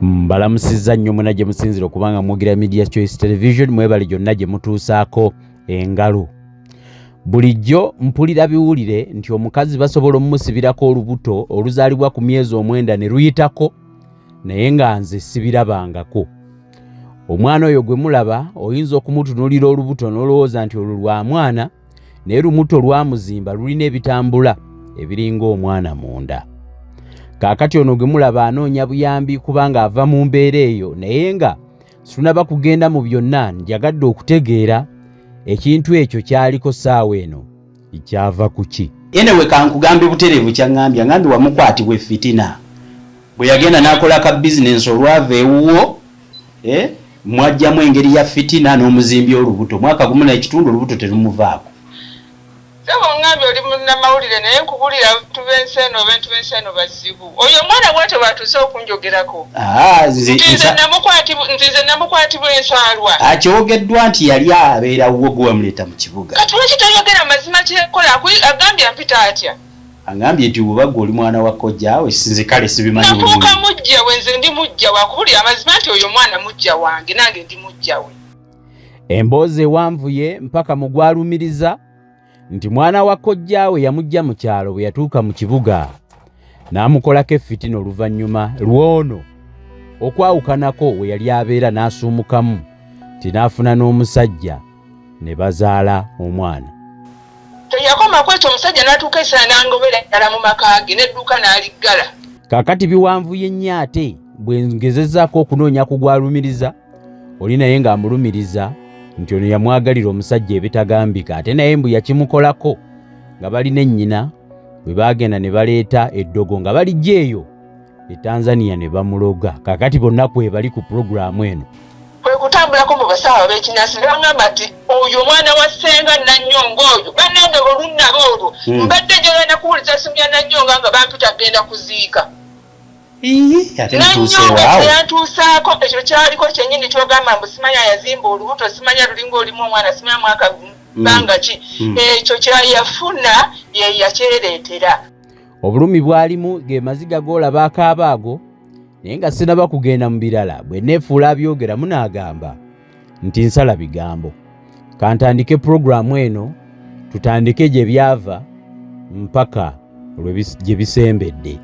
Mbalamusizza nnyo mwena gye musinzira okubanga mwogira Media Choice Television, mwebale gyonna gye mutuusaako engalo. Bulijjo mpulira biwulire nti omukazi basobola omumusibirako olubuto oluzaalibwa ku myezi omwenda ne luyitako, naye nga nze sibirabangako. Omwana oyo gwe mulaba oyinza okumutunuulira olubuto n'olowooza nti olwo lwa mwana, naye lumuto lwamuzimba lulina ebitambula ebiringa omwana munda. Kaakati ono gwe mulaba anoonya buyambi kubanga ava mu mbeera eyo, naye nga situnaba kugenda mu byonna, njagadde okutegeera ekintu ekyo kyaliko ssaawa eno kyava ku ki. Anyway, kankugambe butereevu kyaŋŋambye. Aŋŋambye wamukwatibwa effitina bwe yagenda n'akola ka bizinensi olwava ewuwo, eh, mwajjamu engeri ya fitina n'omuzimbya olubuto mwaka gumu n'ekitundu, olubuto terumuvaako. Sebo, ngambye oli munnamawulire, naye nkubulira abantu b'ensi eno, abantu b'ensi eno bazibu. Oyo omwana bwatyo bwatuuse okunjogerako. Ah, nze nti nze nti nze namukwatibwa ensaalwa. Akyogeddwa nti yali abeera wuwo, gwe wamuleeta mu kibuga. Kati lwaki tayogera mazima kyekola? Agambye ampita atya? Agambye nti bw'oba gwe oli mwana wa kojjaawe, nze kale sibimanyi nafuuka bulungi. Mujja we, nze ndi mujja we. Akubulira amazima nti oyo omwana mujja wange, nange ndi mujja we. Emboozi ewanvuye mpaka mu gwalumiriza nti mwana wa kojjaawe yamujja mu kyalo, bwe yatuuka mu kibuga n'amukolako effitina, oluvannyuma lw'ono okwawukanako we yali abeera n'asuumukamu nti n'afuna n'omusajja ne bazaala omwana. Teyakoma ku ekyo, omusajja n'atuuka ekiseera n'angobera ddala mu maka ge, n'edduuka n'aliggala. Kaakati biwanvuye nnyo, ate bwe ngezezzaako okunoonya ku gwalumiriza oli, naye ng'amulumiriza nti ono yamwagalira omusajja ebitagambika, ate naye mbu yakimukolako nga balina ennyina bwe baagenda ne baleeta eddogo nga balijja eyo e Tanzania ne bamuloga. Kaakati bonna kwe bali ku pulogulaamu eno. Kwe kutambulako mu basawo ab'ekinansi ne baŋŋamba nti oyo omwana wa ssenga Nanyonga oyo. Bannange, olunnaba olwo mbadde njagala kuwuliza simu ya Nanyonga nga bampita genda kuziika. Ii, ate mutuuse Nanyonga waawo. Teyantuusaako ekyo kyaliko kyennyini kyogamba mbu simanya yazimba olubuto, simanya lulinga olimu omwana, simanya mwaka bbanga ki. Ekyo kyayafuna ye yakyereetera. Obulumi bwalimu ge maziga g'olaba akaaba ago, naye nga sinaba kugenda mu birala, bwe neefuula abyogera munaagamba nti nsala bigambo. Kantandike pulogulaamu eno, tutandike gye byava mpaka lwe gye bisembedde.